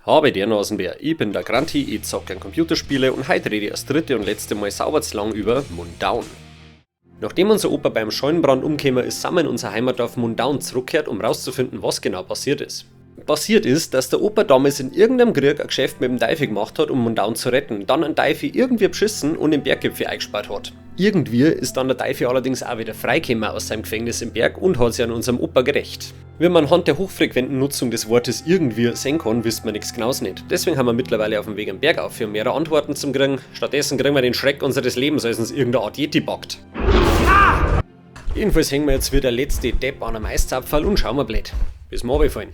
Habe der Nasenbär, ich bin der Granti, ich zock gern Computerspiele und heute rede ich das dritte und letzte Mal sauber zu lang über Mundaun. Nachdem unser Opa beim Scheunenbrand umgekommen ist, sind wir in unser Heimatdorf Mundaun zurückgekehrt, um rauszufinden, was genau passiert ist. Passiert ist, dass der Opa damals in irgendeinem Krieg ein Geschäft mit dem Teufel gemacht hat, um Mundaun zu retten, dann einen Teufel irgendwie beschissen und den Berggipfel eingespart hat. Irgendwie ist dann der Teufel allerdings auch wieder freigekommen aus seinem Gefängnis im Berg und hat sich an unserem Opa gerächt. Wie man anhand der hochfrequenten Nutzung des Wortes irgendwie sehen kann, wisst man nichts Genaues nicht. Deswegen haben wir mittlerweile auf dem Weg am Berg auf, um mehrere Antworten zu kriegen. Stattdessen kriegen wir den Schreck unseres Lebens, als uns irgendeine Art Yeti packt. Jedenfalls hängen wir jetzt wie der letzte Depp an einem Eiszapferl und schauen wir blöd. Bis morgen fallen.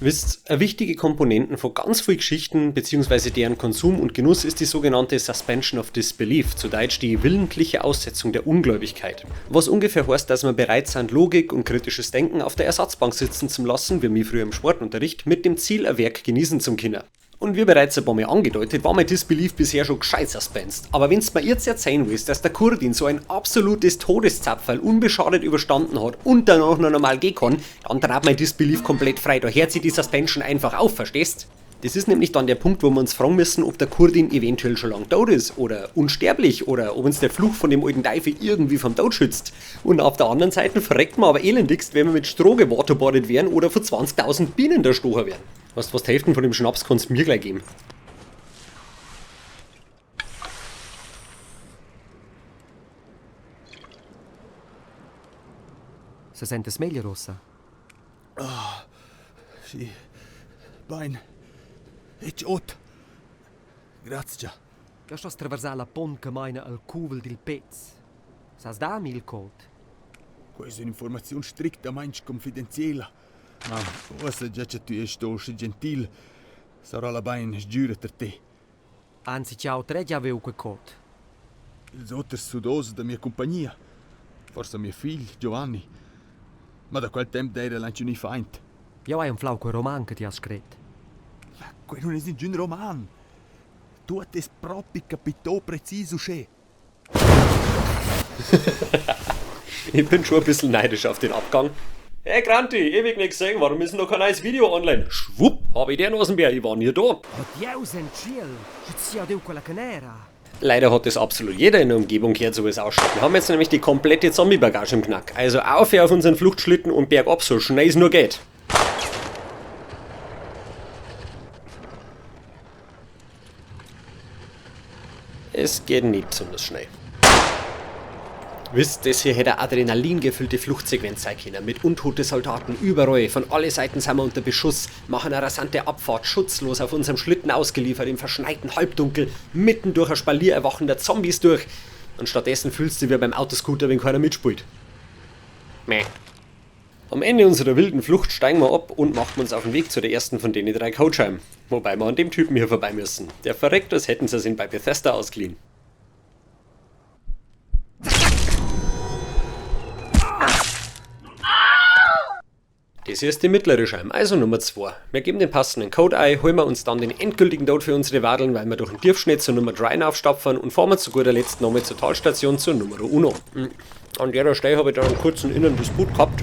Wisst, eine wichtige Komponente von ganz vielen Geschichten bzw. deren Konsum und Genuss ist die sogenannte Suspension of Disbelief, zu Deutsch die willentliche Aussetzung der Ungläubigkeit. Was ungefähr heißt, dass wir bereit sind, Logik und kritisches Denken auf der Ersatzbank sitzen zu lassen, wie mir früher im Sportunterricht, mit dem Ziel, ein Werk genießen zu können. Und wie bereits ein paar Mal angedeutet, war mein Disbelief bisher schon gescheit suspensed. Aber wenn's mir jetzt erzählen willst, dass der Kurdin so ein absolutes Todeszapferl unbeschadet überstanden hat und danach noch normal gehen kann, dann trat mein Disbelief komplett frei. Da hört sich die Suspension einfach auf, verstehst? Das ist nämlich dann der Punkt, wo wir uns fragen müssen, ob der Kurdin eventuell schon lang tot ist oder unsterblich oder ob uns der Fluch von dem alten Teufel irgendwie vom Tod schützt. Und auf der anderen Seite verreckt man aber elendigst, wenn wir mit Stroh gewaterboardet werden oder von 20.000 Bienen erstochen werden. Weißt du was, die Hälfte von dem Schnaps kannst du mir gleich geben. Se sentes meglier ussa? Ah, sì. Bein. Etg ot. Grazia. Jeu sto traversar la pont che meina al cuvel dil Péz. Sas dar mi il code? Quei es ün'infuormaziun strictamaing confidenziela. Ma uossa già cha tü est sto usche gentil, sarà la bain sgüra per te. Anzi ch'jau tre gia veu quei code. Ils oters sudos da mia cumpagnia, forsa mia figl Giovanni. Ma da quel temp d'eira el auncha gnü faint. Jeu hai anflau quei roman che ti has scret. Ma quei nun es ingün roman. Tuot es propi capitò precis uschè. Ich bin schon ein bisschen neidisch auf den Abgang. Hey Granti, ewig nicht gesehen, warum ist denn noch kein neues Video online? Schwupp, hab ich den Nasenbär, ich war nie da. Oh Dieus en tschiel, sche ti ha deu quella canera. Leider hat das absolut jeder in der Umgebung gehört, so wie es ausschaut. Wir haben jetzt nämlich die komplette Zombie-Bagage im Knack. Also auf auf unseren Fluchtschlitten und bergab, so schnell es nur geht. Es geht nicht besonders schnell. Wisst, das hier hätte eine adrenalingefüllte Fluchtsequenz sein können, mit untote Soldaten überall, von alle Seiten sind wir unter Beschuss, machen eine rasante Abfahrt, schutzlos auf unserem Schlitten ausgeliefert, im verschneiten Halbdunkel, mitten durch ein Spalier erwachender Zombies durch. Und stattdessen fühlst du dich wie beim Autoscooter, wenn keiner mitspielt. Meh. Am Ende unserer wilden Flucht steigen wir ab und machen uns auf den Weg zu der ersten von den drei Codescheiben. Wobei wir an dem Typen hier vorbei müssen. Der verreckt, als hätten sie es ihn bei Bethesda ausgeliehen. Das hier ist die mittlere Scheibe, also Nummer 2. Wir geben den passenden Code ein, holen wir uns dann den endgültigen Tod für unsere Wadeln, weil wir durch den Tiefschnee zur Nummer 3 aufstapfen und fahren wir zu guter Letzt nochmal zur Talstation zur Nummer 1. An der Stelle habe ich dann einen kurzen inneren Disput gehabt,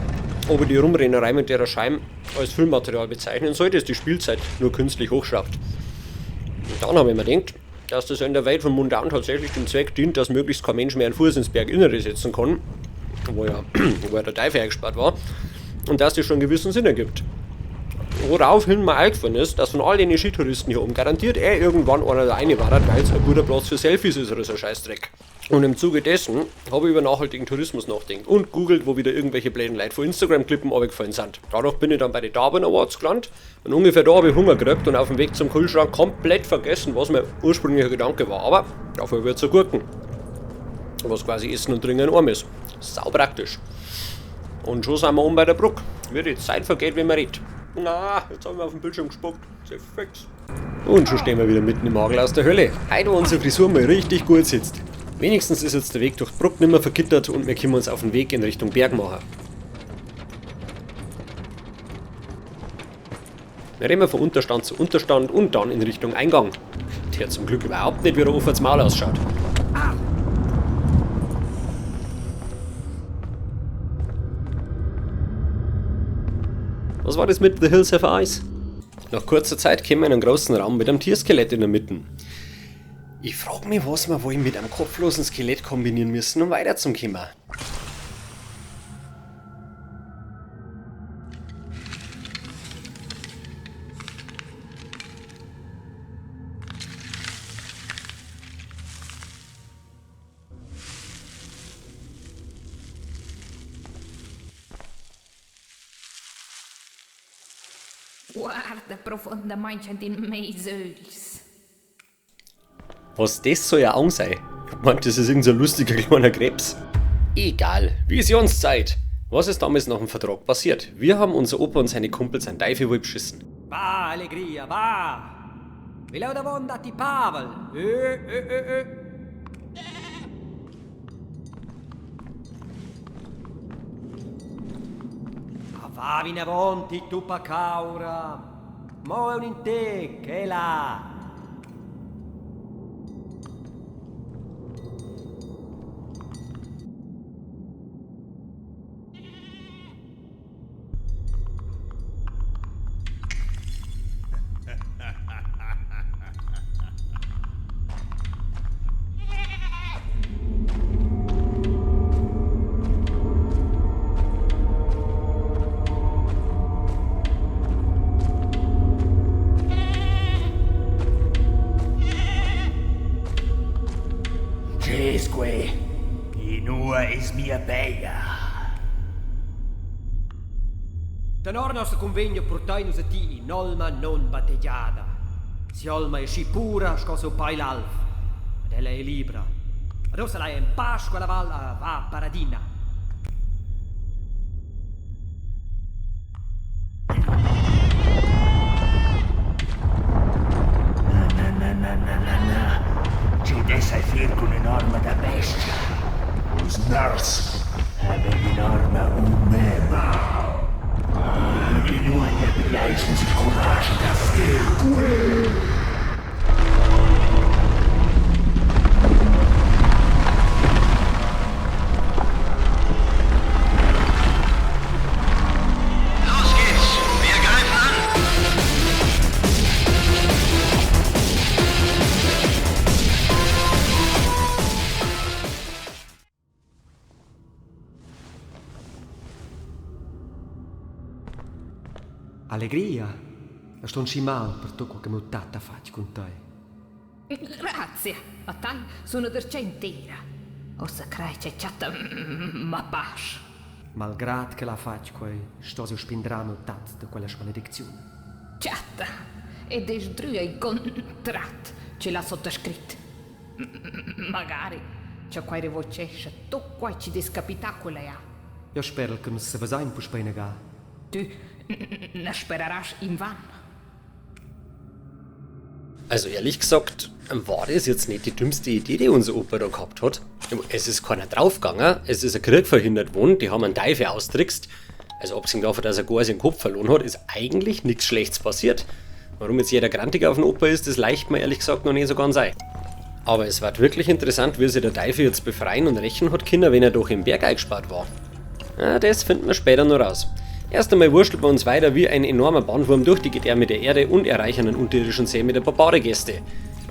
ob ich die Rumrennerei mit der Scheibe als Füllmaterial bezeichnen sollte, das die Spielzeit nur künstlich hochschraubt. Und dann habe ich mir gedacht, dass das in der Welt von Mundaun tatsächlich dem Zweck dient, dass möglichst kein Mensch mehr einen Fuß ins Berginnere setzen kann, wo ja der Teufel eingespart war, und dass das schon einen gewissen Sinn ergibt. Woraufhin mir eingefallen ist, dass von all den Skitouristen hier oben garantiert eh irgendwann einer da reinwandert, weil es ein guter Platz für Selfies ist oder so ein Scheißdreck. Und im Zuge dessen habe ich über nachhaltigen Tourismus nachgedacht und googelt, wo wieder irgendwelche blöden Leute von Instagram-Klippen runtergefallen sind. Dadurch bin ich dann bei den Darwin Awards gelandet und ungefähr da habe ich Hunger gekriegt und auf dem Weg zum Kühlschrank komplett vergessen, was mein ursprünglicher Gedanke war. Aber dafür wird's ja Gurken. Was quasi Essen und Trinken in einem ist. Sau praktisch. Und schon sind wir oben bei der Brücke. Wie die Zeit vergeht, wenn man redet. Na, jetzt haben wir auf den Bildschirm gespuckt. Sehr fix. Und schon stehen wir wieder mitten im Hagel aus der Hölle. Heute, wo unsere Frisur mal richtig gut sitzt. Wenigstens ist jetzt der Weg durch die Brücke nimmer vergittert und wir können uns auf den Weg in Richtung Berg machen. Wir rennen von Unterstand zu Unterstand und dann in Richtung Eingang. Der zum Glück überhaupt nicht wie der Offerts Maul ausschaut. Was war das mit The Hills Have Eyes? Nach kurzer Zeit kämen wir in einen großen Raum mit einem Tierskelett in der Mitte. Ich frag mich, was wir wohl mit einem kopflosen Skelett kombinieren müssen, um weiterzukommen. Guarda profondamaing aint in meis ögls. Was das soll ja auch sein? Ich hab gemeint, das ist irgend so ein lustiger kleiner Krebs. Egal, Visionszeit! Was ist damals nach dem Vertrag passiert? Wir haben unser Opa und seine Kumpels ein Teufel wohl beschissen. Va, Allegria, va! Vi leu davon datti Pavel! Ö, ö, ö, ö. Ah, va vinavon, ti tupa caura! Mo è un intec, è là! Cesque, inua es mia peia. Tenor nostro convegno portai nus a ti in olma non battegiada. Si olma è sci pura, sco seu pai l'alf. Ed ella è libra. Ad ossa lai en Pasqua la val a va paradina. Na, na, na, na, na, na, na. Ci dessa fir con enorme da bestia. Os nars. Haben enorme umema. Inua ne piais il courage da fer. Los geht's! Wir greifen an! Allegria! La ston schi mal per tu quel che meu tata fatg con te. Grazie, a tai sono derchè intera. Ossa crei che chatta ma pasch. Malgrad che la fatg quei, sto io spindrar meu tat da quella smaledizione. Chatta! Ed es drüa il contratt ce l'ha sottoscritto. Magari c'è quai revocesce, tu quai ci descapita quella ja. Io spero che nus se vesain puspei inaga. Tu ne sperarás in van. Also ehrlich gesagt, war das jetzt nicht die dümmste Idee, die unser Opa da gehabt hat. Es ist keiner draufgegangen, es ist ein Krieg verhindert worden, die haben einen Teufel austrickst. Also abgesehen davon, dass er gar seinen Kopf verloren hat, ist eigentlich nichts Schlechtes passiert. Warum jetzt jeder grantig auf den Opa ist, das leicht mir ehrlich gesagt noch nicht so ganz ein. Aber es wird wirklich interessant, wie sich der Teufel jetzt befreien und rächen hat können, wenn er doch im Berg eingespart war. Ja, das finden wir später noch raus. Erst einmal wurschtelt wir uns weiter wie ein enormer Bandwurm durch die Gedärme der Erde und erreichen einen unterirdischen See mit ein paar Badegäste.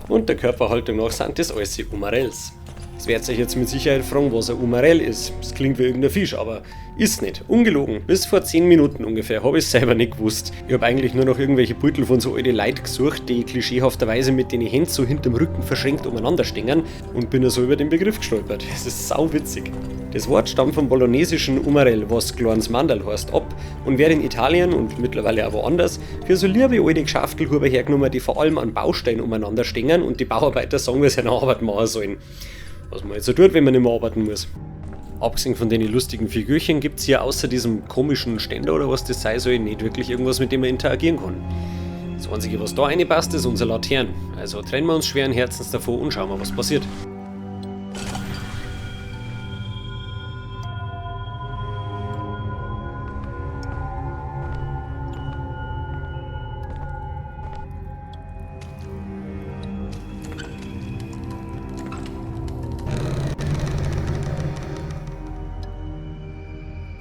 Und der Körperhaltung nach sind das alles Umarells. Es werdet euch jetzt mit Sicherheit fragen, was ein Umarell ist. Das klingt wie irgendein Fisch, aber ist nicht. Ungelogen. Bis vor 10 Minuten ungefähr hab ich's selber nicht gewusst. Ich hab eigentlich nur noch irgendwelche Beutel von so alten Leuten gesucht, die klischeehafterweise mit den Händen so hinterm Rücken verschränkt umeinander stehen und bin da so über den Begriff gestolpert. Es ist sauwitzig. Das Wort stammt vom bolognesischen Umarell, was kleines Mandal heißt, ab und wird in Italien und mittlerweile auch woanders für so liebe alte Geschäftelhuber hergenommen, die vor allem an Bausteinen umeinander stehen und die Bauarbeiter sagen, wie sie eine Arbeit machen sollen. Was man jetzt so tut, wenn man nicht mehr arbeiten muss. Abgesehen von den lustigen Figürchen gibt's hier außer diesem komischen Ständer oder was das sein soll, nicht wirklich irgendwas, mit dem man interagieren kann. Das Einzige, was da reinpasst, ist unser Latern. Also trennen wir uns schweren Herzens davon und schauen mal, was passiert.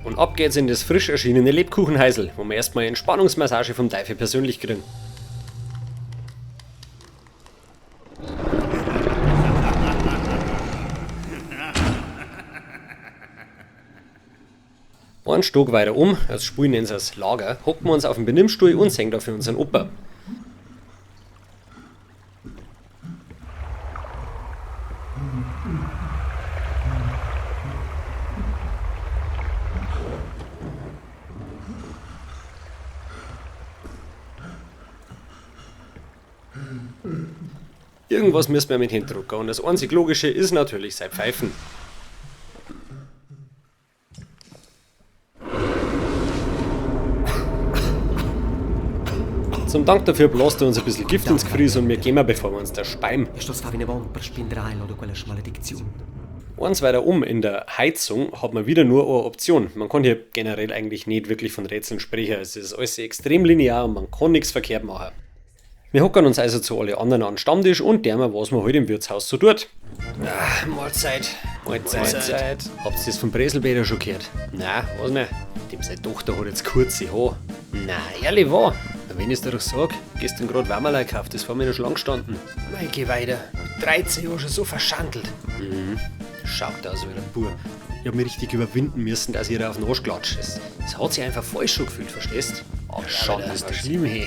Und ab geht's in das frisch erschienene Lebkuchenheisel, wo wir erstmal eine Entspannungsmassage vom Teufel persönlich kriegen. Einen Stock weiter um, das Spiel nennen sie es Lager, hocken wir uns auf den Benimmstuhl und singen dafür unseren Opa. Irgendwas müssen wir mit hindrucken und das einzig Logische ist natürlich sein Pfeifen. Zum Dank dafür blast er uns ein bisschen Gift ins Gefries und wir gehen, bevor wir uns da speim. E sto far vinavon per spindrar el or da quella smaledicziun. Eins weiter um in der Heizung hat man wieder nur eine Option. Man kann hier generell eigentlich nicht wirklich von Rätseln sprechen. Es ist alles extrem linear und man kann nichts verkehrt machen. Wir hocken uns also zu alle anderen an den Stammtisch und dermen, was man heute im Wirtshaus so tut. Ah, Mahlzeit. Mahlzeit. Mahlzeit. Habt ihr das vom Breselbäder schon gehört? Nein, was nicht? Dem seine Tochter hat jetzt kurze Haare. Nein, ehrlich wahr. Na, wenn ich's dir doch sag, gestern grad Wammerlei gekauft, das war mir noch schon lang gestanden. Mei, geh weiter. Mit 13 Jahren schon so verschandelt. Mhm. Schaut aus wie ein Bub. Ich hab mich richtig überwinden müssen, dass ich ihr auf den Arsch klatsche. Es, es hat sich einfach falsch schon gefühlt, verstehst? Ach, Schande ist das schlimm, hey.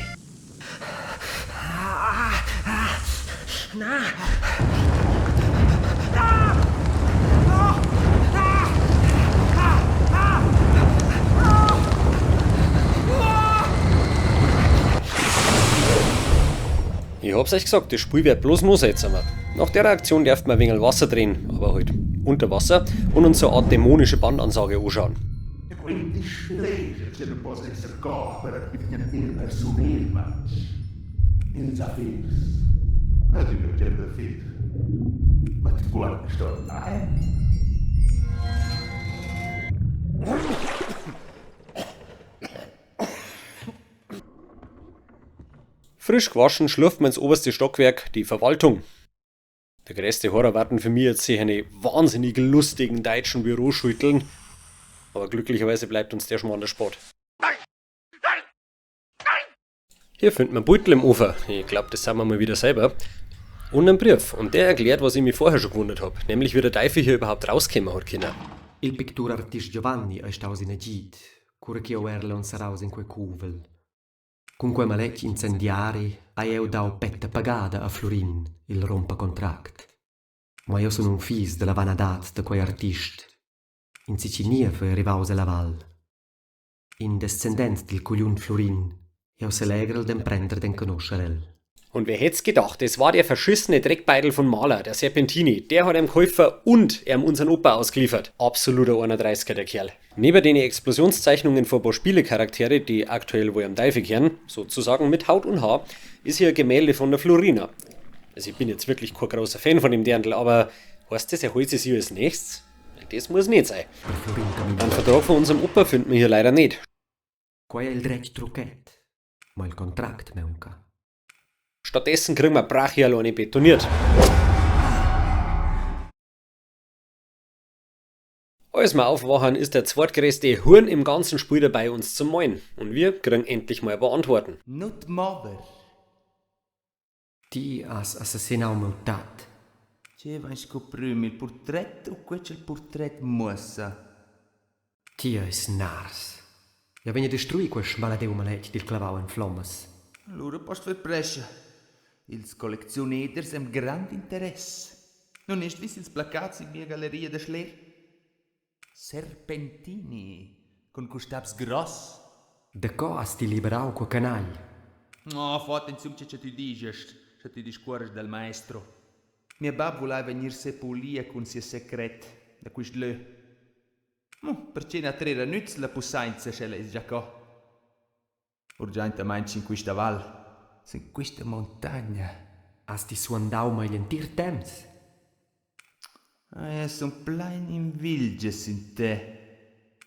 Ich hab's euch gesagt, das Spiel wird bloß noch seltsamer. Nach der Aktion darf man ein wenig Wasser drehen, aber halt unter Wasser und uns so eine Art dämonische Bandansage anschauen. Quindi che non possa essere co per personale, ma ils affairs. Ma ti guarda, sto Frisch gewaschen schlürft man ins oberste Stockwerk, die Verwaltung. Der größte Horror warten für mich jetzt hier eine wahnsinnig lustigen deutschen Büroschütteln. Aber glücklicherweise bleibt uns der Schmarrn der Sport. Hier findet man Beutel im Ofen. Ich glaub, das sind wir mal wieder selber. Und einen Brief. Und der erklärt, was ich mich vorher schon gewundert hab. Nämlich, wie der Teufel hier überhaupt rausgekommen hat können. Il pictur artist Giovanni ei staus in agid, cura ch'jeu erel enserraus in quei cuvel. Cun quei maletg incendiari hai jeu dau petta pagada a Flurin, il rompacontract. Ma jeu sun unfis dalla vanadad da quei artist. In Sicilia ei arrivaus ella val. In descendent dil cugliun Flurin, jeu selegrel d'emprender d'enconoscher el. Und wer hätt's gedacht, es war der verschissene Dreckbeidel von Maler, der Serpentini. Der hat ihm Käufer und er unseren Opa ausgeliefert. Absoluter 31er, der Kerl. Neben den Explosionszeichnungen von ein paar Spielecharaktere, die aktuell wohl am Teufel kehren, sozusagen mit Haut und Haar, ist hier ein Gemälde von der Florina. Also ich bin jetzt wirklich kein großer Fan von dem Dirndl, aber heißt das, er holt sie sich als nächstes? Das muss nicht sein. Per Flurin camina. Einen Vertrag von unserem Opa finden wir hier leider nicht. Quei ei il dretg trucchet, ma il contract maunca. Stattdessen kriegen wir brachial eine betoniert. Als wir aufwachen, ist der zweitgrößte Huhn im ganzen Spiel dabei, uns zu malen. Und wir kriegen endlich mal ein paar Antworten. Nut mover. Ti has assassinau meu tat. Che vai scoprire il portretto o quel il portret muossa? Ti eis nars. Ja vegn a destruir quei smaladeu maletg dil clavau en flommas. Allora posso far prescia. Ils collezioneders haben grand interesse. Non est vis ils placats in mia galleria da Schler? Serpentini, con costabs gross. Da co has ti liberau quei canagl? No, fa attenzione che tu dici, se tu discorres del maestro. Mia bab voleva venir sepolia con sia secret da quist lö. Mo, perché na trera nütz la pussainza sch'ella es già co. Urgentamente in quista val, in questa montagna. Has ti suandau mei l'entir temps? Ah, son plein invilgias in te.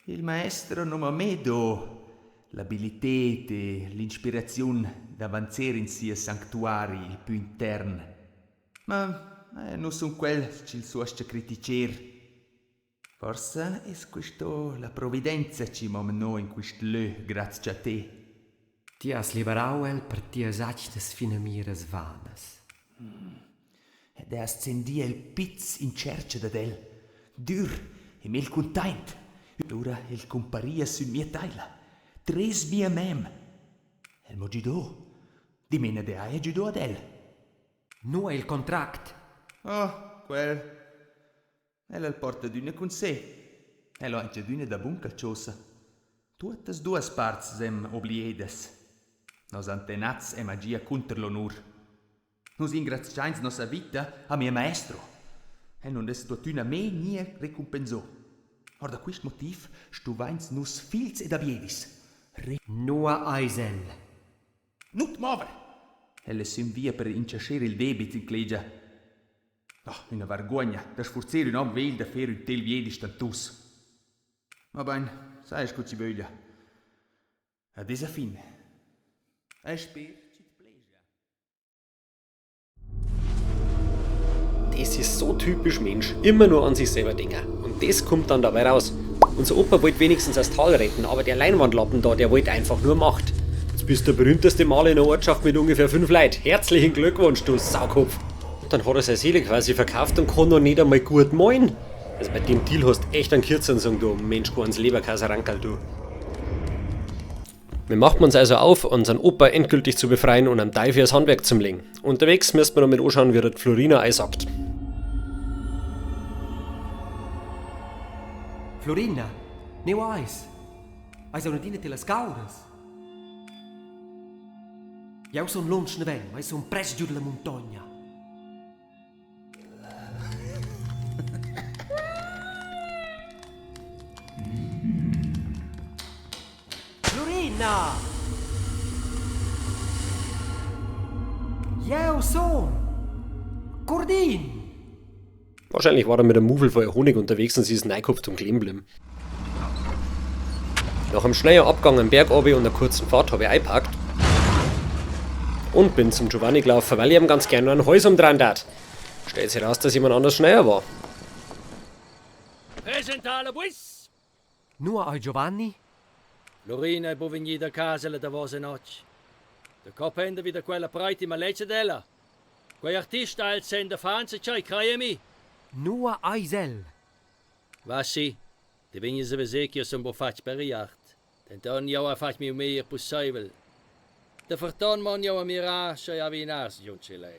Il maestro non m'ha do l'abilität e l'inspirazione d'avanzare in sia sanctuari il più intern. Ma non son quel ch'il suoscha criticer. Forse es questo la provvidenza ci m'ha menato in quist lö grazie a te. Ti has liberau el per tias atgnas finamiras vanas. Ed ascendia il piz in cerca dad el. Dür e mel containt. Lura el cumparia sün mia taila, tres mia mem. El m'ho güdo. Dimena d'he eir güdo ad el. Nua il contract? Oh, quel. El al porta adüna cun se. El ho auncha adüna da bun qualchosa. Tuottas duos parts sem obliedas. Nos antenats em agia cunter l'onur. Nus ingrazchains nossa vita a mia maestro. El nun es tuottüna mê gnir recumpenso. Or da quist motiv stuvains nus figls ed abiedis re. Nua eis el? Nut mover! El es sün via per inchascher il debit, inclegia. Oh, üna varguogna da sfurzer ün hom vegl da fer ün tel viedi stantus. Va bain, saja scu chi vöglia. Ad es a fin. E sper chi't pleja. Das ist so typisch Mensch, immer nur an sich selber denken. Und das kommt dann dabei raus. Unser Opa wollte wenigstens das Tal retten, aber der Leinwandlappen da, der wollte einfach nur Macht. Jetzt bist du der berühmteste Maler in der Ortschaft mit ungefähr 5 Leuten. Herzlichen Glückwunsch, du Saukopf. Und dann hat er seine Seele quasi verkauft und kann noch nicht einmal gut malen. Also bei dem Deal hast du echt einen Kürzeren sagen, du Mensch, ganz Leberkäse-Rankerl, du. Wir machen uns also auf, unseren Opa endgültig zu befreien und am Teufel das Handwerk zu legen. Unterwegs müssen wir noch mit anschauen, wie der Florina einsackt. Florina, neu eis. Eis una dina te las cauras. Jau sun lunsch naven, ma sun prest giù dalla muntogna. Florina! Jeu sun Curdin! Wahrscheinlich war er mit einem Muffel voll Honig unterwegs und sie ist neigehupft und kleben geblieben. Nach einem schnellen Abgang am Berg runter und einer kurzen Fahrt habe ich eingepackt und bin zum Giovanni gelaufen, weil ich ihm ganz gerne noch einen Hals umdrehen darf. Stellt sich raus, dass jemand anders schneller war. Presentale buis! Nua ei Giovanni? Florina è vegnida a casa la davosa notg. Da co penda vi da quella preiti maletg della. Quei artista ha el sen da fanza tschei, crei a mi. Nua eis el? Va si, ti vegnas a veser ch'jeu sun buc fatg per igl art. Denton jeu hai fatg miu meglier pusseivel. Da ferton mon jeu a mirar, sch'ei havi in ars giun tschelè.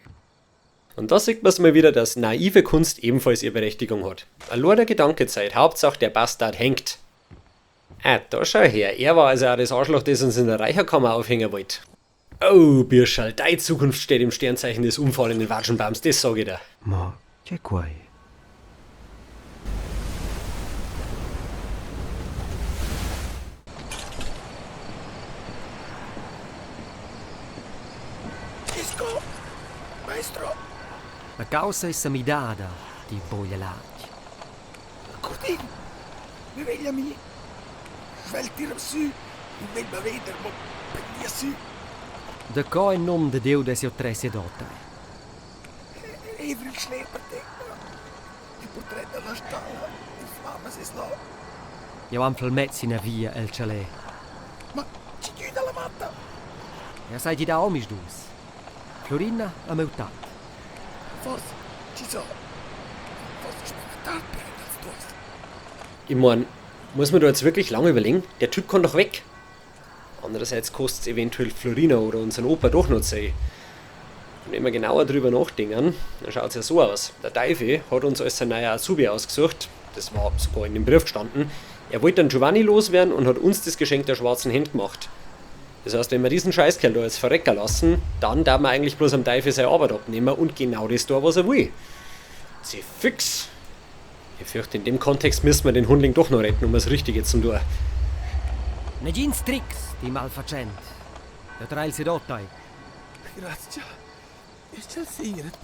Und da sieht man mal wieder, dass naive Kunst ebenfalls ihre Berechtigung hat. Allein der Gedanke zeigt, Hauptsache der Bastard hängt. Ah, da schau her, er war also auch das Arschloch, das uns in der Reicherkammer aufhängen wollte. Oh, Birschall, deine Zukunft steht im Sternzeichen des umfallenden Watschenbaums, das sag ich dir. Ma, che quei? Disco, maestro. La causa è samidada, di boglia latg. Curdin, mi veglia mi. Svelt tira'm sü, il vegl baveder mo pendia sü. Da co in nom de Diu dess jeu tres ed otta. Evri il schler per te. Il portret dalla stalla in flammas es là. Jau anfel mez ina via el tschalè. Ma chi güda la matta? Ja sai gidar omisdus. Florina a meu tat. Forse, chi sa, forse ist memia tard per ün dals duos. Ich mein, muss man da jetzt wirklich lange überlegen? Der Typ kann doch weg. Andererseits kostet's eventuell Florina oder unseren Opa doch noch Zeit. Und wenn wir genauer drüber nachdenken, dann schaut's ja so aus. Der Teufel hat uns als sein neuer Azubi ausgesucht. Das war sogar in dem Brief gestanden. Er wollte dann Giovanni loswerden und hat uns das Geschenk der schwarzen Hand gemacht. Das heißt, wenn wir diesen Scheißkerl da jetzt verrecken lassen, dann darf man eigentlich bloß am Teufel seine Arbeit abnehmen und genau das da, was er will. Sie fix. Ich fürchte, in dem Kontext müssen wir den Hundling doch noch retten, um das Richtige zu tun. Negins tricks, di malfacent. Ja trail si dottai. Grazie. Ist das Singer et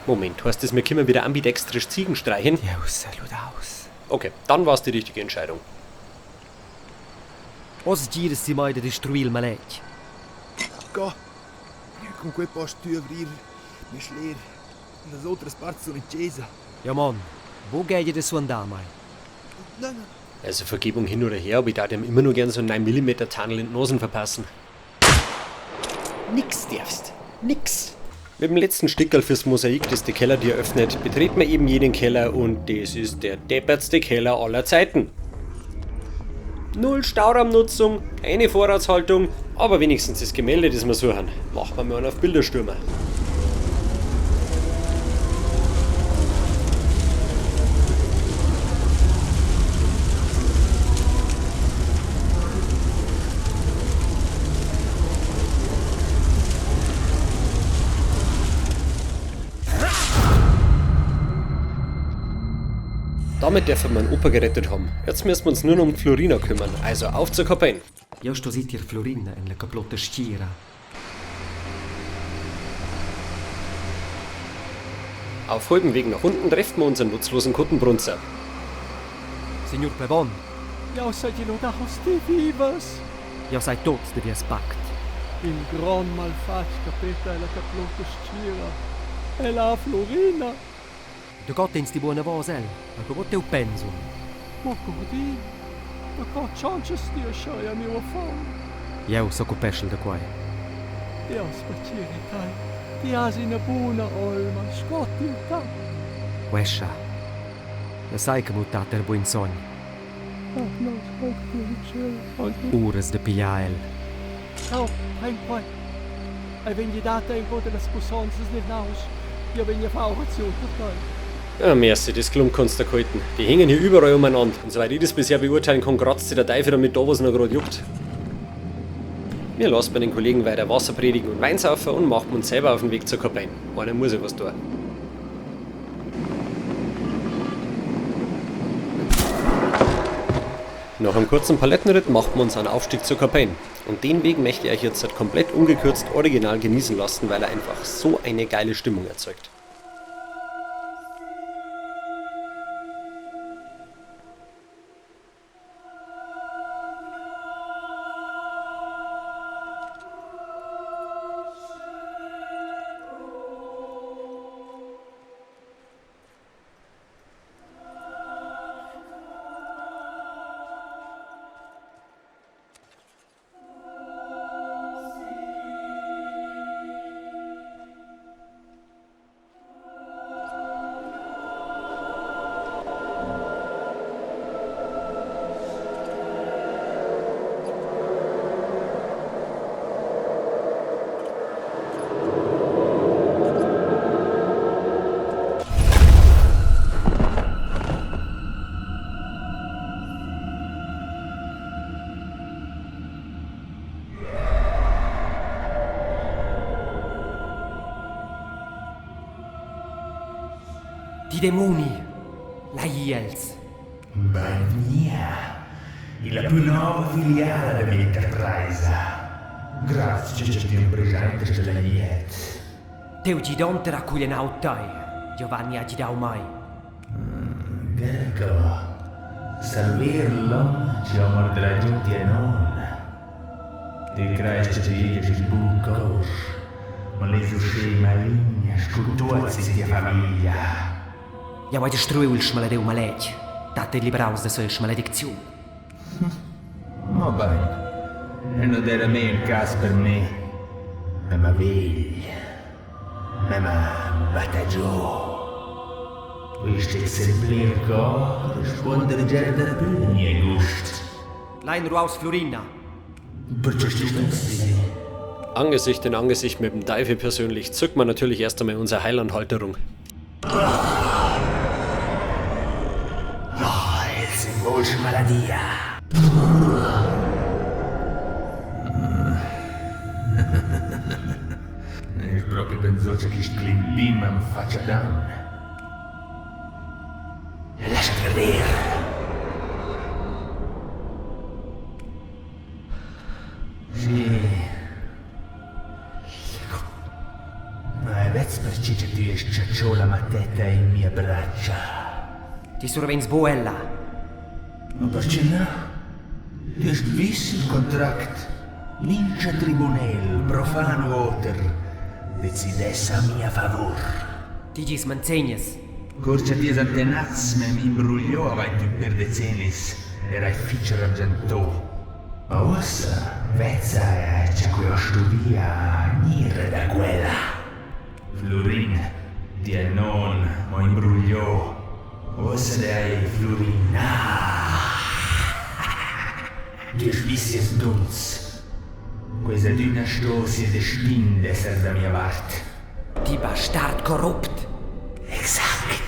Moment, heißt das, wir können wieder ambidextrisch Ziegen streichen? Ja, salut aus. Okay, dann war's die richtige Entscheidung. Oz giras si mai da destruir il maletg. Go. Con quei post tu avrir mi schler. Las otras parts sono in chiesa. Ja mon, wo geht ihr das suandar mai? No, no. Also Vergebung hin oder her, aber ich darf ihm immer nur gern so einen 9mm Tunnel in die Nasen verpassen. Nix darfst. Nix. Mit dem letzten Stickerl fürs Mosaik, das die Kellertür öffnet, betreten wir eben jenen Keller und das ist der deppertste Keller aller Zeiten. Null Stauraumnutzung, keine Vorratshaltung, aber wenigstens das Gemälde, das wir suchen. Machen wir mal einen auf Bilderstürmer. Damit dürfen wir einen Opa gerettet haben. Jetzt müssen wir uns nur noch um Florina kümmern, also auf zur Kapelle. Jeu sto ir tier Florina en la caplotta stgira. Auf halbem Weg nach unten treffen wir unseren nutzlosen Kuttenbrunzer. Signor Plevon, Jau sai ti lodaus ti vivas. jeu sai tot de vies pact. Il gran malfatg capeta la caplota stgira. E la Florina. Du Gott tens ti buona voz el, ma co teu pensum. Ma Curdin, da co tschantschas ti aschia, miu affon? Jeu s'occupeschel da quei. Deus pertgiri tei. Ti has ina buna olma, sco tiu tat. Quescha. Jeu sai che miu tat era buin sogn. Ah, no, Uras de pigliar el. Ciao, pren quei. Ei vegn data in de las pussonzas del naus. Io vegn a far oraziun per tei. Ja, merci, das Klump kannst du halten. Die hängen hier überall umeinander. Und soweit ich das bisher beurteilen kann, kratzt sich der Teufel damit da, was noch gerade juckt. Wir lassen bei den Kollegen weiter Wasser predigen und Wein saufen und machen uns selber auf den Weg zur Kapelle. Einer muss ja was tun. Nach einem kurzen Palettenritt machten wir uns einen Aufstieg zur Kapelle. Und den Weg möchte ich euch jetzt halt komplett ungekürzt original genießen lassen, weil er einfach so eine geile Stimmung erzeugt. Die demoni, lai els. Bagnia, la più nuova filiale da mia intrapresa. Grazie che ti impresente della niet. Teu gidonter ha cuglienau tei. Giovanni ha gidau mai. Ecco, salverlo ci ho mordragiunti e non. Ti cresce ti il buco, ma le uscì maligna, scutuazzi tia famiglia. Jau hai destruiu il smaledeu maletg. Tate liberaus da sua smaledicziun. Ma bene, e non era mai il caso per me. Ma ma veglia, ma ma batta giù. Questo exemplar co rispondere già da più miei gusti. Lein ruaus Florina. Perché sti Angesicht in Angesicht mit dem Teufel persönlich zückt man natürlich erst einmal unsere Heilandhalterung. No, il voce maladia. Il proprio pensoce che sclimbim in faccia down. Lascia vedere. Sì. Ma è vez perché che tu sciacciò la matetta in mia braccia. Ti survens boella. Ma perché no? Tu hast visto il contract. Mincha tribunel, profano oter, decidesse a mia favor. Ti gis menzegnas. Corcia ties antenats me imbrugliò avanti per decennis. Ed hai fich rabgiantò. Ma uossa vezza cha que ho stuvia gnir da quella. Flurin, tieu non m'ho imbrugliò. Uossa d'he Flurina. Tü hast vis sieus duns. Que es adüna sto sieu destin d'esser da mia vart. Ti bastard corrupt! Exakt!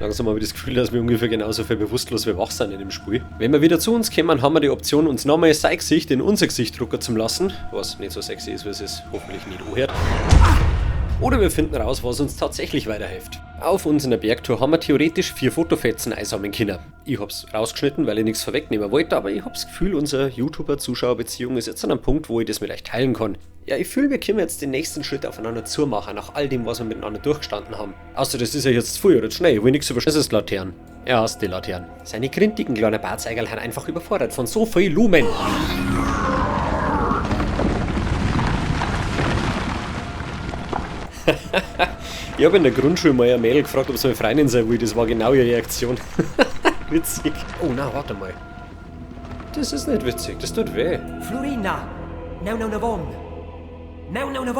Langsam habe ich das Gefühl, dass wir ungefähr genauso viel bewusstlos wie wach sind in dem Spiel. Wenn wir wieder zu uns kommen, haben wir die Option, uns nochmal sein Gesicht in unser Gesicht drucken zu lassen, was nicht so sexy ist, wie es es hoffentlich nicht anhört. Oder wir finden raus, was uns tatsächlich weiterhilft. Auf unserer Bergtour haben wir theoretisch 4 Fotofetzen einsammeln können. Ich hab's rausgeschnitten, weil ich nichts vorwegnehmen wollte, aber ich hab's Gefühl, unsere YouTuber-Zuschauer-Beziehung ist jetzt an einem Punkt, wo ich das mit euch teilen kann. Ja, ich fühl, wir können jetzt den nächsten Schritt aufeinander zumachen, nach all dem, was wir miteinander durchgestanden haben. Außer das ist ja jetzt zu früh oder zu schnell, ich will nichts über Das ist Laternen. Er hasst die Laternen. Seine grintigen kleinen Bartzeigerl sind einfach überfordert von so viel Lumen. Ich hab in der Grundschule mal ein Mädel gefragt, ob sie meine Freundin sein will. Das war genau ihre Reaktion. Witzig. Oh nein, warte mal. Das ist nicht witzig, das tut weh. Flurina! Neu, neu, neu, Neu, neu, neu,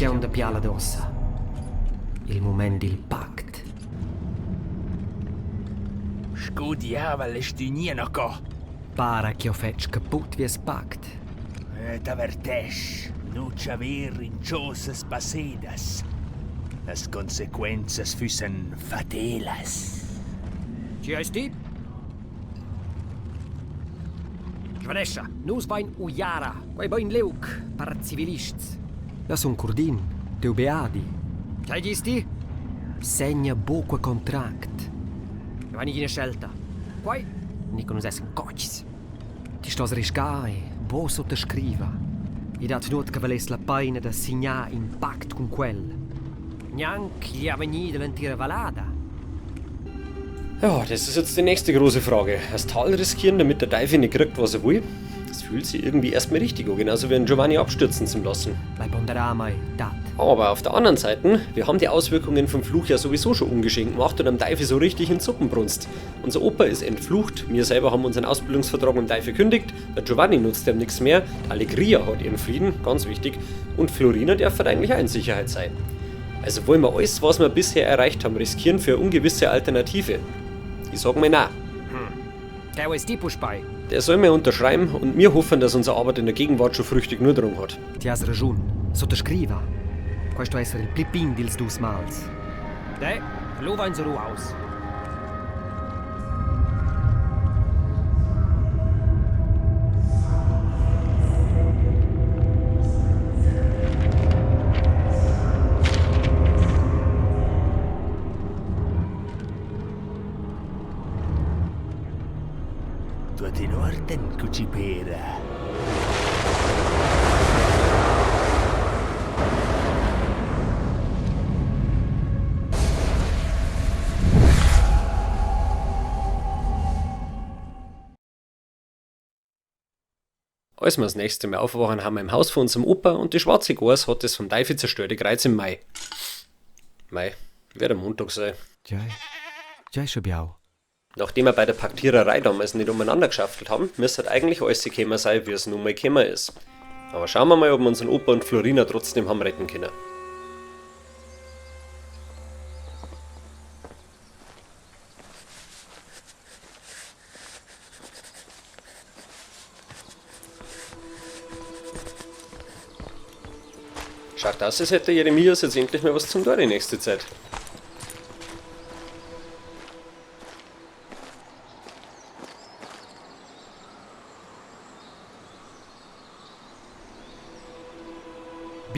Cristian da piala d'ossa. Il moment del pact. Sco diavel es tü gnien accò? Para ch'jeu fetsch caput vies pact. T'avertesch, nu chaver in chosas passedas. Las consequenzas füssen fatelas. Chi eis ti? Svanescha, nus vain uiara, quei bein liug per civilists. Ja sun Curdin, teu beadi. Tgei gis ti? Segna buca contract. Eu hai nagina scelta. Quei ni che nus essen cotgs. Ti stos riscar e bo sottascriva. I dat nuot che valess la peina da signar in pact cun quel. Gnanc igl avegnir dall'entira vallada. Ja, das ist jetzt die nächste große Frage. Das Tal riskieren, damit der Teufel nicht kriegt, was er will? Das fühlt sich irgendwie erstmal richtig an, genauso wie einen Giovanni abstürzen zu lassen. Lai ponderar mei, dat. Aber auf der anderen Seite, wir haben die Auswirkungen vom Fluch ja sowieso schon ungeschehen gemacht und am Teufel so richtig in Suppen brunst. Unser Opa ist entflucht, wir selber haben unseren Ausbildungsvertrag mit dem Teufel gekündigt, der Giovanni nutzt ihm nichts mehr, die Allegria hat ihren Frieden, ganz wichtig, und Flurina darf halt eigentlich auch in Sicherheit sein. Also wollen wir alles, was wir bisher erreicht haben, riskieren für eine ungewisse Alternative? Ich sag mal nein. Der ist die Puschbei. Der soll mir unterschreiben und wir hoffen, dass unsere Arbeit in der Gegenwart schon Früchte genug dran hat. Ti has ragiun. Sottascriva. Questo esser il pli pign dils dus mals. De, lu vain se ruaus. Tuot in uorden, cucipera. Als wir das nächste Mal aufwachen, haben wir im Haus von unserem Opa und die schwarze Gors hat das vom Teufel zerstörte Kreuz im Mai. Mai, wird am Montag sein. Tgei? Tgei schon biau? Nachdem wir bei der Paktiererei damals nicht umeinander geschaftelt haben, müsste halt eigentlich alles gekommen sein, wie es nun mal gekommen ist. Aber schauen wir mal, ob wir unseren Opa und Flurina trotzdem haben retten können. Schaut aus, als hätte der Jeremias jetzt endlich mal was zum tun die nächste Zeit.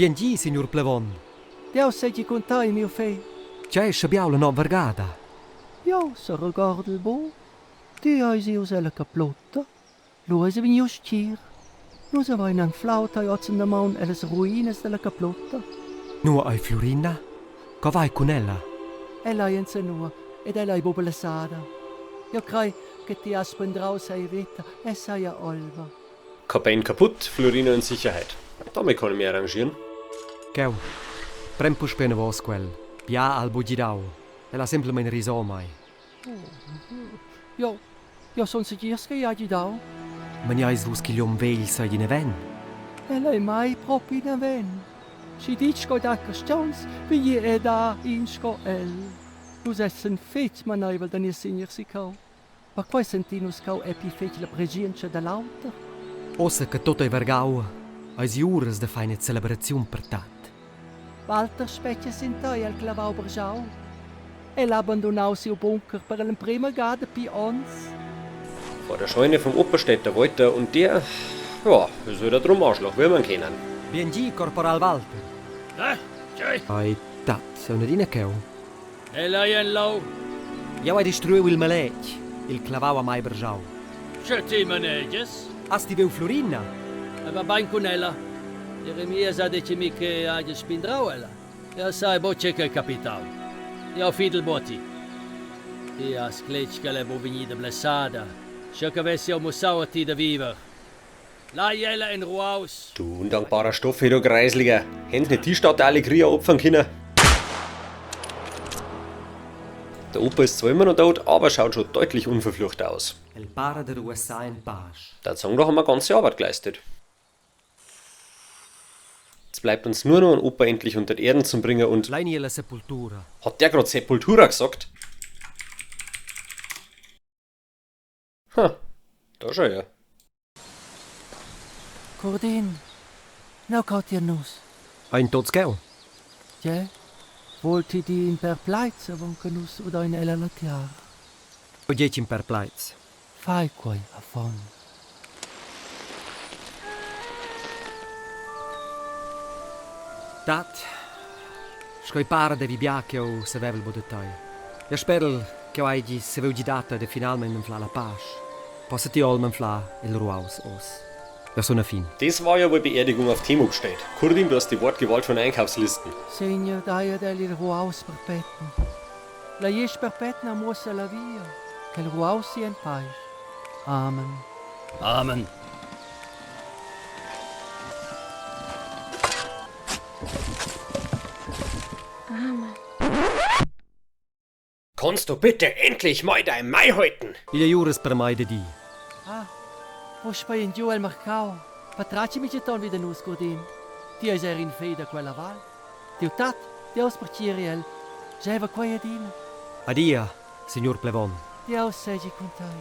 Bien di, signor plevon. Deus seigi cun tei, miu fegl. Tgei ei schabiau la notg vargada? Jeu seregordel buc. Ti eis ius ella caplutta. Lu eis ei vegniu stgir. Nus havein anflau tei oz endamaun ellas ruinas dalla caplutta. Nua ei Flurina? Co vai cun ella? Ella ei enzanua ed ella ei buca blessada. Jeu crei che ti has spendrau sia veta e sia olma. Kein Bein kaputt, Flurina in Sicherheit. Damit kann ich mich arrangieren. Cheu, pren puspei anavos quel. Bia ha el buc gidau. El ha semplamein risau mei. Jeu, jeu sun segirs ch'ei ha gidau. Maniais vus ch'igl um vegl seigi naven? El ei mai propi naven. Schi ditg sco dat carstgauns, vegni ei da in sco el. Nus essan fetg maneivel da Niessegner sicau. Perquei sentin nus cheu epi fetg la preschientscha da l'auter. Ussa che tut ei vargau, eisi uras da far ina celebraziun per tat. Walter spetga sin tei el clavau bargiau. El ha bandunau siu bunker per l'emprema ga dapi onns. Vor der Scheune vom Opa steht der Walter und der, ja, ist halt ein drum Arschloch, wie man kennen. Bien di, corporal Walter. Eh, tgei? Ei tat, aunc adina cheu. Ella ei en lau. Jeu hai destruiu il maletg, il clavau ha mai bargiau. Sche ti manegias. Has ti viu Flurina? E va bein cun ella. Jeremias ha detg a mi che hagi spindrau ella. Jeu sai buc tgei ch'ei capitau. Jeu fidel buc a ti. Ti has cletg ch'ella ei buc vegnida blessada. Sche che vess jeu mussau a ti da viver. Lai ella en ruaus. Du undankbarer Stoffi, du Greisliger. Händ nicht die Stadt der Allegria opfern können. Der Opa ist zwar immer noch tot, aber schaut schon deutlich unverfluchter aus. El para da ruassar en pasch. Da sagen doch haben wir ganze Arbeit geleistet. Jetzt bleibt uns nur noch ein Opa endlich unter die Erden zu bringen und. Lein ir la sepultura. Hat der grad Sepultura gesagt? Ha, da schau her. Curdin, neu cau tier nus. Ein tots cheu? Tgei? Vul ti dir in per plaids avon che nus udein ella la tiara? O getg in per plaids. Fai quei, affon. Tat, sco ei para devi bia ch'jeu savevel buc da tei. Jeu sperel ch'jeu haigi saviu gidar tei da finalmein anflar la pasch. Possa ti olma anflar il ruaus oz. Jeu sun a fin. Das war ja wohl Beerdigung auf Temo gestellt. Kurdin, du hast die Wortgewalt von Einkaufslisten. Segner, dai ad el il ruaus perpeten. La glisch perpetna muossa la via, ch'el ruaussi en paisch. Amen. Amen. Amen. Kannst du bitte endlich mal dein Mai halten? Igl ei uras per mei da dir. Ah, puspei in giu el marcau. Patratgi mintgaton vi da nus, Curdin. Ti eis era in fegl da quella val. Tiu tat, Dieus pertgiri el, geva quei adina. Adia, signur plevon. Dieus seigi cun tei.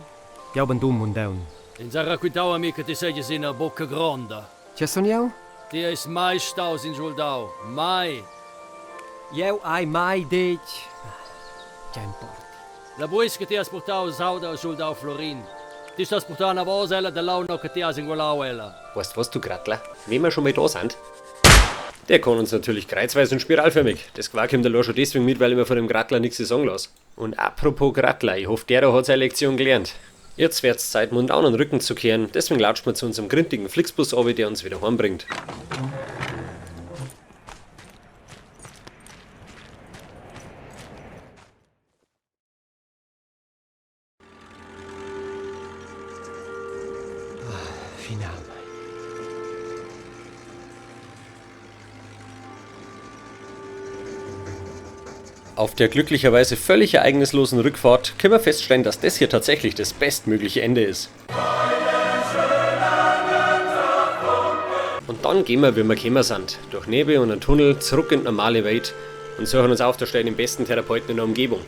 Jau bandun Mundaun. Ins ha raquintau a mi che ti seigies ina bucca gronda. Tge sun jeu? Ti eis mai staus in schuldau, mai. Jeu hai mai detg. Tgei emporti? La buis che ti has purtau sauda al schuldau Florin. Ti stos purtar anavos ella da leu nua che ti has engulau ella. Weißt was, du Grattler? Wenn wir schon mal da sind. Der kann uns natürlich kreuzweise und spiralförmig. Das Quark kommt allein schon deswegen mit, weil ich mir von dem Grattler nichts sagen lasse. Und apropos Grattler, ich hoffe, der da hat seine Lektion gelernt. Jetzt wird's Zeit, Mundaun den Rücken zu kehren, deswegen latscht man zu unserem grintigen Flixbus runter, der uns wieder heimbringt. Finalmein. Auf der glücklicherweise völlig ereignislosen Rückfahrt können wir feststellen, dass das hier tatsächlich das bestmögliche Ende ist. Und dann gehen wir, wie wir gekommen sind, durch Nebel und einen Tunnel zurück in die normale Welt und suchen uns auf der Stelle den besten Therapeuten in der Umgebung.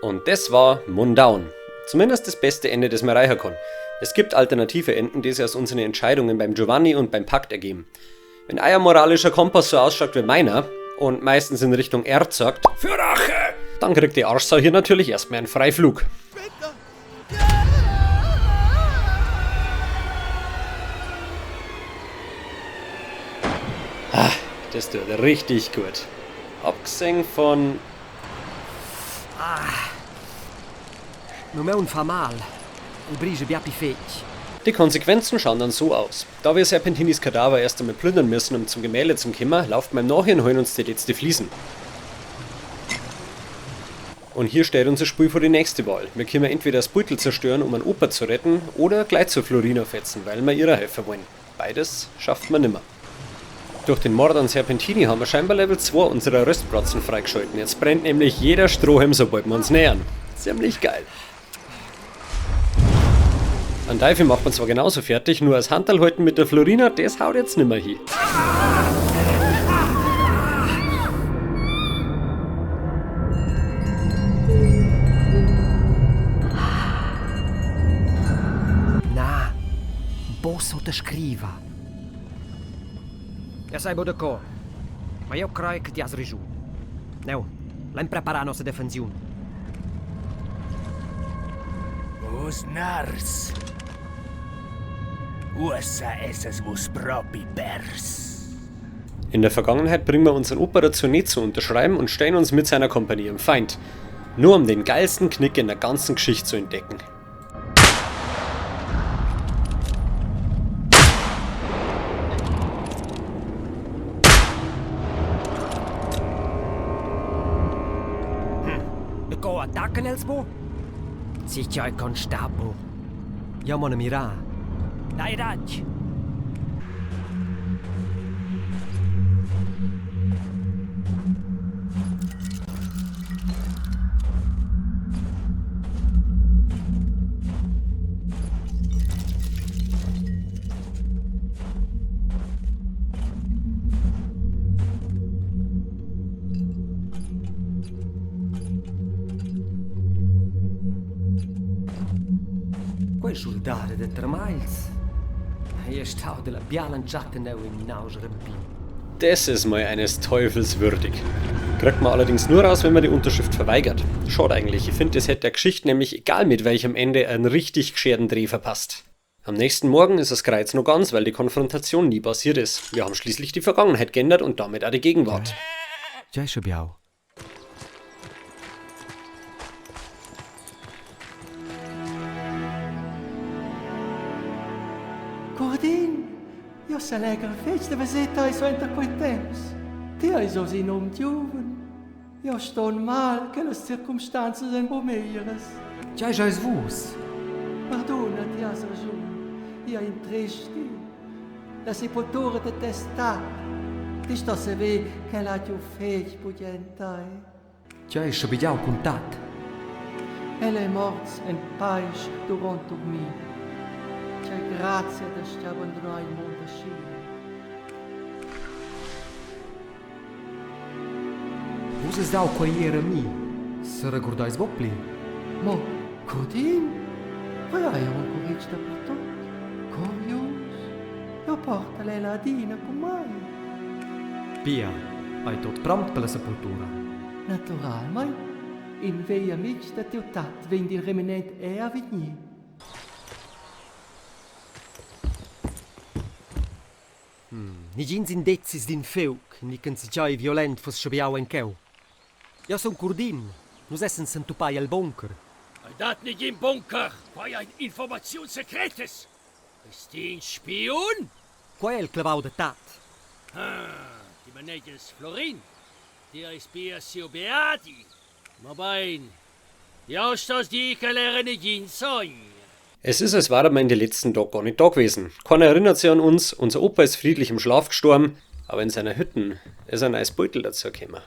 Und das war Mundaun. Zumindest das beste Ende, das man erreichen kann. Es gibt alternative Enden, die sich aus unseren Entscheidungen beim Giovanni und beim Pakt ergeben. Wenn euer moralischer Kompass so ausschaut wie meiner und meistens in Richtung R zeigt, für Rache, dann kriegt die Arschsau hier natürlich erstmal einen Freiflug. Das tut richtig gut. Abgesehen von. Meu maun fa mal. El brigia bia pli fetg. Die Konsequenzen schauen dann so aus. Da wir Serpentinis Kadaver erst einmal plündern müssen, um zum Gemälde zu kommen, laufen wir im und holen uns die letzte Fliesen. Und hier steht unser Spiel vor die nächste Wahl. Wir können entweder das Beutel zerstören, um einen Opa zu retten, oder gleich zur Florina fetzen, weil wir ihrer helfen wollen. Beides schafft man nimmer. Durch den Mord an Serpentini haben wir scheinbar Level 2 unserer Röstbratzen freigeschalten. Jetzt brennt nämlich jeder Strohhalm, sobald wir uns nähern. Ziemlich geil. An Teufel macht man zwar genauso fertig, nur als Handteil halten mit der Florina, das haut jetzt nimmer hin. Na, bo sottascriva. Ja sai bo d'accord. Ma io crei che ti has ragiun. Neu, lain preparar nossa defensiun. Vus nars. Uossa essas vus propi pers. In der Vergangenheit bringen wir unseren Opa dazu, nicht zu unterschreiben und stellen uns mit seiner Kompanie im Feind. Nur um den geilsten Knick in der ganzen Geschichte zu entdecken. Co attaccan els bo? Sicher ai constabo. Io mon mira. Dai rac. Quei schuldare de Termails. Ei è stau della biala entschatta neu in naus rampin. Das ist mal eines Teufels würdig. Kriegt man allerdings nur raus, wenn man die Unterschrift verweigert. Schade eigentlich, ich finde, es hätte der Geschichte nämlich, egal mit welchem Ende, einen richtig gescherten Dreh verpasst. Am nächsten Morgen ist das Kreuz noch ganz, weil die Konfrontation nie passiert ist. Wir haben schließlich die Vergangenheit geändert und damit auch die Gegenwart. Già è biau. Curdin, io s'allegra fetg da veser tei suenter quei temps. Ti eis oz in um giuven. Io ston mal che las circumstanzas ein bo meglieras. Già è vus. Perdona, ti has ragiun. Io intristi. La sepoltura de tes tat. Ti sto saver che l'ha giu fetg bugen tei. Già è biau contat. El è morts en pace durant dormir. C'è grazia da sti abbandonare il mondo asci. Vus es dau quei era mi. Se regordais bo pli. Ma, Curdin, quei hai aunc ric dapertut. Curios, io porta lei la adina con mai. Pia, hai tot prompt per la sepultura. Naturalmein, in vegl amic da tiu tat vegn dil reminent è a vegnir. Nigins indezis d'in feug, ni ch'enzatgei violent fuss schabegiau en cheu. Jeu sun Curdin, nus essen s'entupai el bunker. Ei dat nigin Bunker, quei ein Informaziuns secretas. Eis ti in Spiun? Quei è il clavau da tat. Ah, ti manegias Florin. Ti eis pia siu beadi. Ma bein, jau stos dir ch'el era nigin sogn. Es ist, als wäre man in den letzten Tag gar nicht da gewesen. Keiner erinnert sich an uns, unser Opa ist friedlich im Schlaf gestorben, aber in seiner Hütten ist ein neues Beutel dazu gekommen.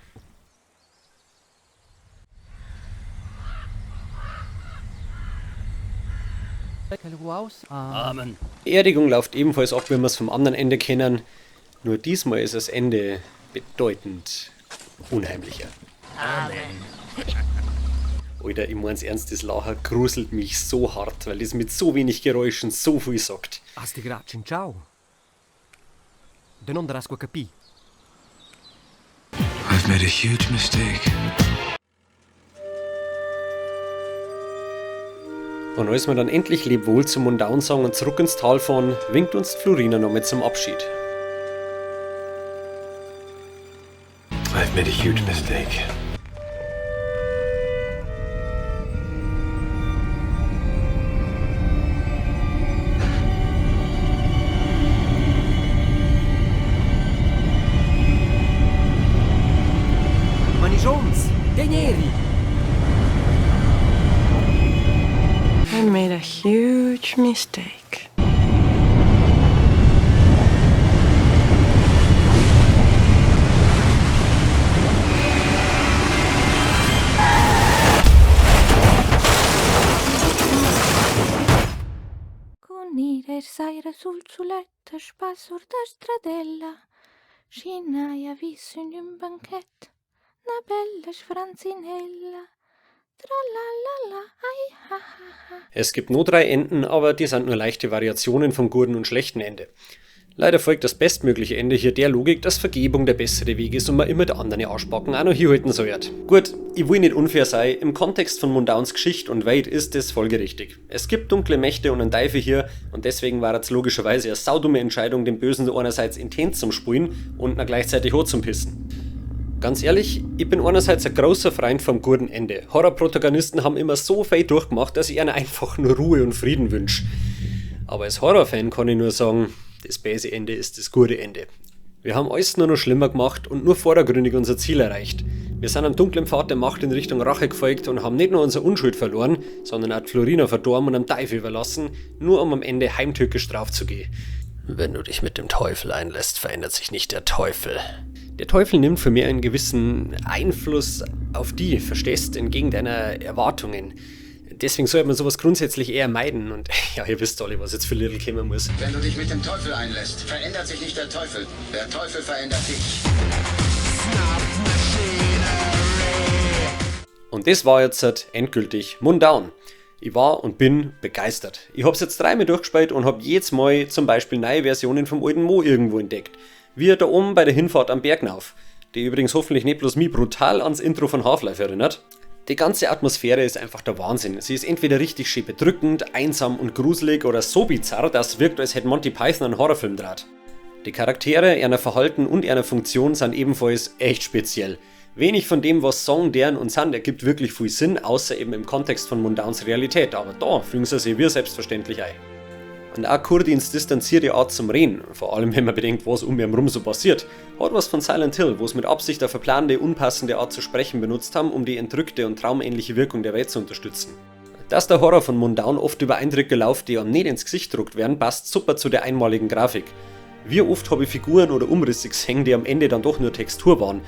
Amen. Die Beerdigung läuft ebenfalls ab, wie wir es vom anderen Ende kennen. Nur diesmal ist das Ende bedeutend unheimlicher. Amen. Alter, ich mein's ernst, das Lachen gruselt mich so hart, weil das mit so wenig Geräuschen so viel sagt. Hast di grad ciao. De non daràs qua capir. I've made a huge mistake. Und als wir dann endlich Lebwohl zum Mundaun sagen und zurück ins Tal fahren, winkt uns Florina noch mit zum Abschied. I've made a huge mistake. Manischunz, Denieri! I made a huge mistake. Cun ir eir saira sul sulet a spass our da stradella, schi n'haja vis sün ün banchet na bella sfranzinella. Tralalala, ai ha ha ha. Es gibt nur drei Enden, aber die sind nur leichte Variationen vom guten und schlechten Ende. Leider folgt das bestmögliche Ende hier der Logik, dass Vergebung der bessere Weg ist und man immer der anderen Arschbacken auch noch hinhalten soll. Gut, ich will nicht unfair sein, im Kontext von Mundowns Geschichte und Welt ist es folgerichtig. Es gibt dunkle Mächte und einen Teufel hier und deswegen war es logischerweise eine saudumme Entscheidung, den Bösen einerseits intent zum Spulen und dann gleichzeitig hoch zum Pissen. Ganz ehrlich, ich bin einerseits ein großer Freund vom guten Ende. Horrorprotagonisten haben immer so viel durchgemacht, dass ich ihnen einfach nur Ruhe und Frieden wünsch. Aber als Horrorfan kann ich nur sagen, das böse Ende ist das gute Ende. Wir haben alles nur noch schlimmer gemacht und nur vordergründig unser Ziel erreicht. Wir sind am dunklen Pfad der Macht in Richtung Rache gefolgt und haben nicht nur unsere Unschuld verloren, sondern auch die Florina verdorben und am Teufel überlassen, nur um am Ende heimtückisch draufzugehen. Wenn du dich mit dem Teufel einlässt, verändert sich nicht der Teufel. Der Teufel nimmt für mich einen gewissen Einfluss auf die, verstehst, entgegen deiner Erwartungen. Deswegen sollte man sowas grundsätzlich eher meiden. Und ja, ihr wisst alle, was jetzt für Little kommen muss. Wenn du dich mit dem Teufel einlässt, verändert sich nicht der Teufel. Der Teufel verändert dich. Und das war jetzt halt endgültig Mundown. Ich war und bin begeistert. Ich hab's jetzt dreimal durchgespielt und hab jedes Mal zum Beispiel neue Versionen vom alten Mo irgendwo entdeckt. Wie da oben bei der Hinfahrt am Berg rauf, die übrigens hoffentlich nicht bloß mich brutal ans Intro von Half-Life erinnert. Die ganze Atmosphäre ist einfach der Wahnsinn. Sie ist entweder richtig schön bedrückend, einsam und gruselig oder so bizarr, dass es wirkt, als hätte Monty Python einen Horrorfilm draht. Die Charaktere, ihrer Verhalten und ihrer Funktion sind ebenfalls echt speziell. Wenig von dem, was Song, deren und sind, ergibt wirklich viel Sinn, außer eben im Kontext von Mundowns Realität, aber da fügen sie sich wir selbstverständlich ein. Und auch Kurdins distanzierte Art zum Reden, vor allem wenn man bedenkt, was um ihn rum so passiert, hat was von Silent Hill, wo es mit Absicht eine verplante, unpassende Art zu sprechen benutzt haben, um die entrückte und traumähnliche Wirkung der Welt zu unterstützen. Dass der Horror von Mundown oft über Eindrücke läuft, die einem nicht ins Gesicht gedruckt werden, passt super zu der einmaligen Grafik. Wie oft habe ich Figuren oder Umrisse gesehen, die am Ende dann doch nur Textur waren.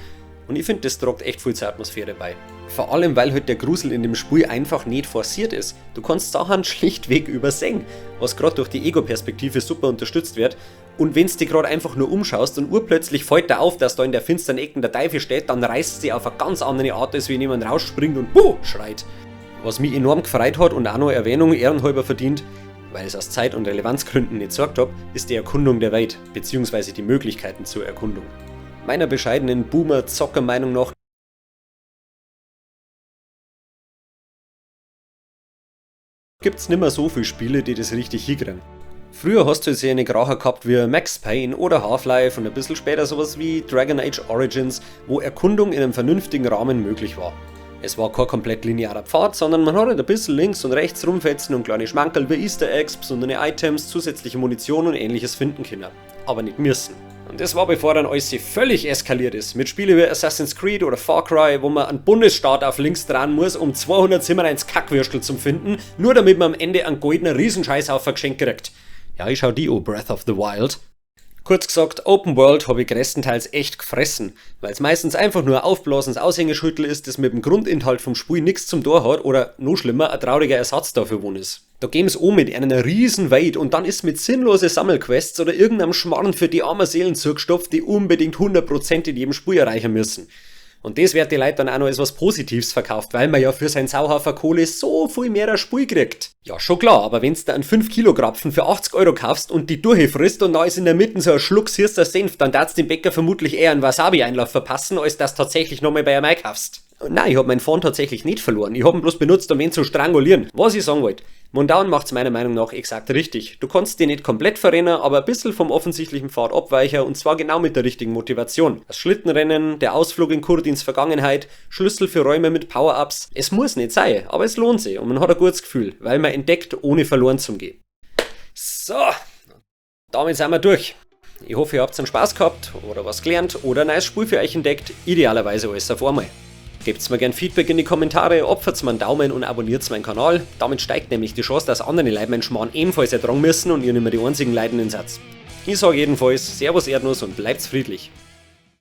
Und ich finde, das tragt echt viel zur Atmosphäre bei. Vor allem, weil halt der Grusel in dem Spiel einfach nicht forciert ist. Du kannst Sachen schlichtweg übersehen, was grad durch die Ego-Perspektive super unterstützt wird. Und wenn's dich grad einfach nur umschaust und urplötzlich fällt dir auf, dass da in der finsteren Ecke der Teufel steht, dann reißt sie auf eine ganz andere Art, als wenn jemand rausspringt und Buh schreit. Was mich enorm gefreut hat und auch noch Erwähnung ehrenhalber verdient, weil ich es aus Zeit- und Relevanzgründen nicht gesagt hab, ist die Erkundung der Welt, beziehungsweise die Möglichkeiten zur Erkundung. Meiner bescheidenen Boomer-Zocker-Meinung nach gibt's nimmer so viele Spiele, die das richtig hinkriegen. Früher hast du jetzt eine Kracher gehabt wie Max Payne oder Half-Life und ein bisschen später sowas wie Dragon Age Origins, wo Erkundung in einem vernünftigen Rahmen möglich war. Es war kein komplett linearer Pfad, sondern man hat halt ein bisschen links und rechts rumfetzen und kleine Schmankerl wie Easter Eggs, besondere Items, zusätzliche Munition und ähnliches finden können. Aber nicht müssen. Und das war bevor dann alles völlig eskaliert ist, mit Spielen wie Assassin's Creed oder Far Cry, wo man einen Bundesstaat auf links dran muss, um 297 Kackwürstel zu finden, nur damit man am Ende einen goldenen Riesenscheißhaufen geschenkt kriegt. Ja, ich schau die an, Breath of the Wild. Kurz gesagt, Open World hab ich größtenteils echt gefressen, weil's meistens einfach nur ein aufblasendes Aushängeschüttel ist, das mit dem Grundinhalt vom Spiel nix zum Tor hat oder, noch schlimmer, ein trauriger Ersatz dafür wohn ist. Da gaben's auch mit einer riesen Welt und dann ist mit sinnlose Sammelquests oder irgendeinem Schmarrn für die armen Seelen zugestopft, die unbedingt 100% in jedem Spiel erreichen müssen. Und das wird die Leute dann auch noch als was Positives verkauft, weil man ja für sein Sauhaufen Kohle so viel mehr Spiel kriegt. Ja, schon klar, aber wenn's da einen 5 Kilo Krapfen für 80 Euro kaufst und die durchfrisst und da ist in der Mitte so ein Schluck süßer Senf, dann darfst dem Bäcker vermutlich eher einen Wasabi-Einlauf verpassen, als dass tatsächlich nochmal bei einem einkaufst. Nein, ich hab meinen Phone tatsächlich nicht verloren. Ich hab ihn bloß benutzt, um ihn zu strangulieren. Was ich sagen wollte, Mundaun macht's meiner Meinung nach exakt richtig. Du kannst dich nicht komplett verrennen, aber ein bisschen vom offensichtlichen Pfad abweichen und zwar genau mit der richtigen Motivation. Das Schlittenrennen, der Ausflug in Curdins Vergangenheit, Schlüssel für Räume mit Power-Ups. Es muss nicht sein, aber es lohnt sich und man hat ein gutes Gefühl, weil man entdeckt, ohne verloren zu gehen. So, damit sind wir durch. Ich hoffe, ihr habt einen Spaß gehabt oder was gelernt oder ein neues Spiel für euch entdeckt, idealerweise alles auf einmal. Gebt's mir gern Feedback in die Kommentare, opfert's mir einen Daumen und abonniert's meinen Kanal. Damit steigt nämlich die Chance, dass andere Leute meinen Schmarrn ebenfalls ertragen müssen und ihr nicht mehr die einzigen Leidenden seid. Ich sag jedenfalls Servus Erdnuss und bleibt's friedlich.